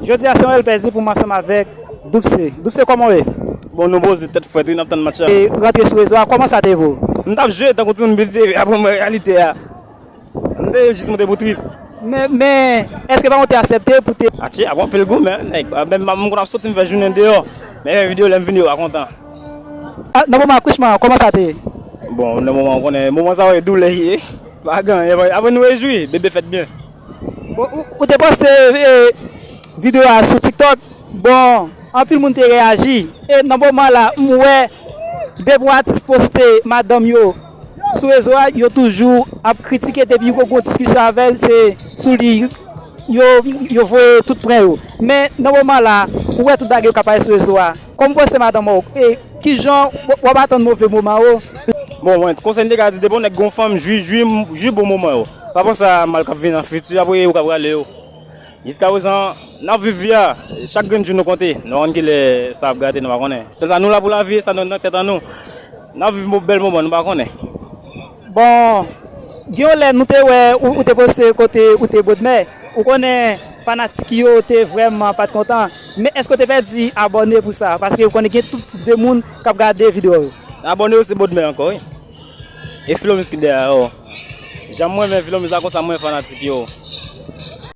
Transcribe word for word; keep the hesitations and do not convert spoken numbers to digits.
Jodi a se yon bèl plezi pou mwen ansanm avèk Doupse. Doupse, kòman w ye? Bon, nou poze tèt frèt wi, n ap tann match la. E rantre sou rezo a, kòman sa te ye pou ou? M t ap jwe tankou timoun piti, epi apre m wè reyalite a. M te jis monte pou trip. Men, men, èske paran w te aksepte pou te. Atye, ap anpil gou, men, nèg, menm m konn ap soti m fè jounen deyò. Men, men videyo, lè m vini, yo pa kontan. A, nan moman akouchman an, kòman sa te ye? Bon, nan moman, w konnen, moman sa yo, e doulè ye. Pa gen anyen, apre nou rejwi, bebe fèt byen. Bon, ou, ou te poste e, videyo a sou TikTok. Bon, anpil moun te reyaji. E nan moman la, m wè depi yon atis poste madanm yo sou rezo a, yo toujou ap kritike depi yo gon diskisyon avè l, se sou li yo, yo voye tout pwen yo. Men nan moman la, ou wè tout bagay yo k ap pale sou rezo a. Kòm w poste madanm ou, e kijan w, w ap atann move moman yo? Bon, mwen, konsèy m te ka di, depi yon nèg gon fanm, jwi, jwi, jwi bon moman yo. Pa panse a mal k ap vini nan fiti, apre ou ka prale yo. Jiskaprezan, n ap viv vi a. Chak grenn jou nou konte. Nou pa konn kilè sa ap gate, nou pa konnen. Sèl sa nou la pou lavi, e sa nou nan tèt an nou. N ap viv mo- bèl moman, nou pa konnen. Bon, gen yon lè nou te wè ou, ou te poste kote ou te Bodmè. Ou konnen fanatik yo te vrèman pa t kontan. Men èske w te pèdi abòne pou sa? Paske ou konnen gen tout tip de moun k ap gade videyo yo. Abòne yo se Bodmè ankò, wi. E Filomiz ki dèyè a, o. Jan mwen renmen Filomiz la, konsa mwen fanatik yo.